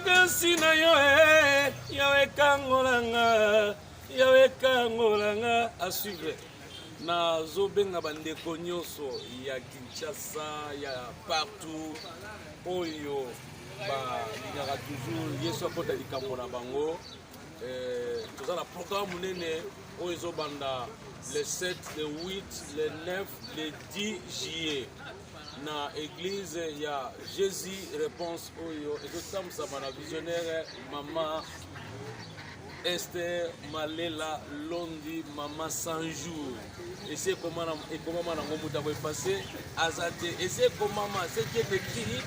Makasi na yo e Yawe kangola nga Yawe kangola nga. À suivre. Nazobenga bandeko nyonso ya Kinshasa ya partout oyo balingaka toujours Yesu akota likambo na bango. Eh, toza na programme monene oyo ezobanda le 7, le 8, le 9, le 10 juillet na église ya Jésus Réponse oyo ezotambusama na visionnaire mama Esther Malela Londi, mama 100 jours. Esi ekomama nango, moto akoefase aza te. Esi ekomama, ce qui est écrit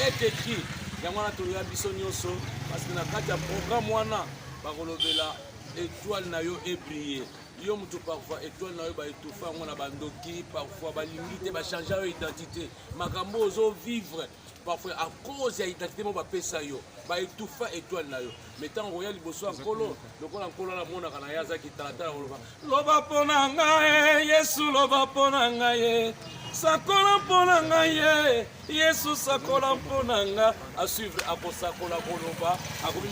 est écrit. Yango wana toya biso nyonso, parce que na kati ya programme wana bakolobela étoile na yo ebrille. Yo moto, parfois étoile na yo baétouffe yango na bandoki, parfois balingi te bachange yo identité. Makambo ozovivre parfois à cause ya identité mo bapesa yo, baétouffa étoile na yo. Mais ntango koya liboso ya Nkolo, lokola Nkolo wana amonaka na ye azaki talatala, koloba: "Loba mpo na ngai, Yesu, loba mpo na ngai ye, sakola mpo na ngai ye, Yesu, sakola mpo na nga." À suivre, akosakola, koloba, akomi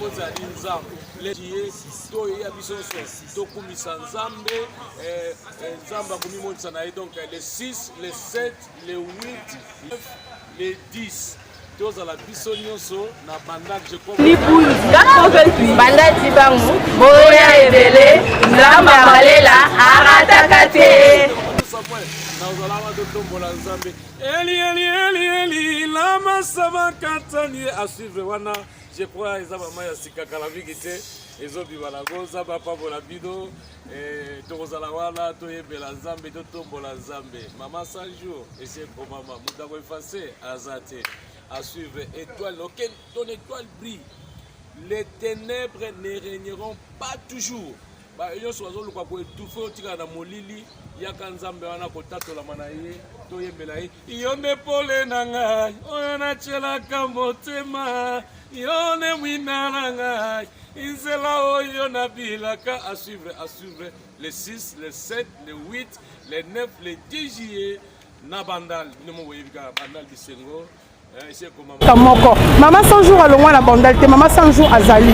Nzambe ye. Toyeya biso nyonso tokumisa Nzambe. Nzambe akomimonisa na ye. Donc le 6, le 7, le 8, le 9, le 10, tozala biso nyonso na Bandal, je crois. Bandal Tshibangu, boya ebele. Nzambe amalela arataka te. Nazala wana, totombola Nzambe. Eli, Eli, Eli, Eli, lama sabakatani. À suivre wana, je crois eza mama ya sika, kala mingi te ezobima nango. Nzambe apambola bino. Tokozala wana, toyembela Nzambe, totombola Nzambe. Mama 100 jours esi ekomama, moto akoefase aza te. À suivre, étoile, ok, ton étoile brille, les ténèbres ne régneront pas toujours. Bayo nyonso bazoluka koétouffer, otikala na molili, yaka Nzambe wana kotatolama na ye, toyembela ye. Yo nde pole na ngai oyo natielaka motema, yo nde mwinda na ngai, nzela oyo nabilaka. À suivre, à suivre, le 6, le 7, le 8, le 9, le 10 juillet na Bandal. Bino mo boyebi kaka Bandal, bisengo esi ekomama. Moko mama 100 jours alongwa na Bandal te. Mama 100 jours azali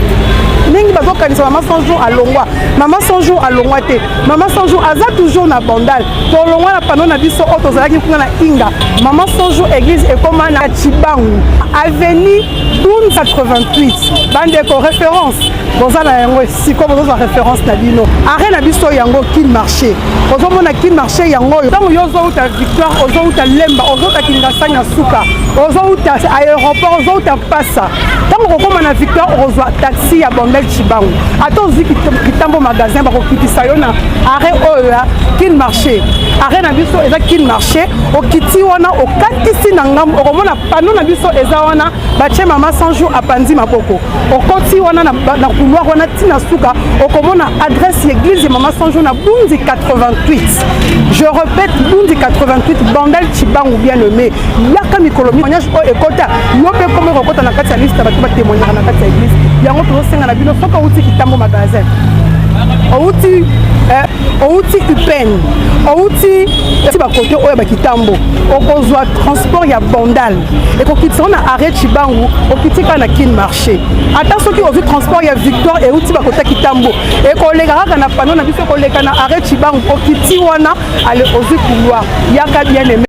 mingi. Bazokanisa mama 100 jours alongwa. Mama 100 jours alongwa te. Mama 100 jours aza toujours na Bandal. Tolongwa na pano na biso oyo tozalaki kuna na Inga. Mama 100 jours, église ekóma na Tshibangu, avenue 88. Bandeko, référence boza na yango sikoyo, bozozwa référence na bino. Arrêt na biso yango Kin Marché. Ozomona Kin Marché yango oyo. Ntango yo ozouta Victoire, ozouta Lemba, ozouta Kingasani na suka, ozouta aéroport, ozouta Pasa, ntango okokóma na Victoire, okozwa taxi ya Bandal Tshibangu. Ata ozwi Kitambo Magasin, bakokitisa yo na arrêt oyo ya Kin Marché. Arrêt na biso eza Kin Marché. Okiti wana, okatisi na ngambo, okomona pano na biso eza wana, batie mama 100 jours apandi maboko. Okoti wana na couloir wana ntina suka, okomona adresse ya église ya mama 100 jours na Bundi 88. Je répète, Bundi 88, Bandal Tshibangu. Bien aimé, yaka mikolo témoignage oyo ekota, yo mpe komo ekokota na kati ya liste ya bato batémoignaka na kati ya église. Yango tozosenga na bino, soki outi Kitambo Magasin, outi UPN, outi ti bakote oyo bakitambo, okozwa transport ya Bandal, ekokitisa na arrêt Tshibangu, okiti kaka na Kin Marché. Ata soki ozwi transport ya Victoire, euti bakota Kitambo, ekoleka kaka na pano na biso, ekoleka na arrêt Tshibangu, okiti wana, ale ozwi couloir. Yaka, bien aimé.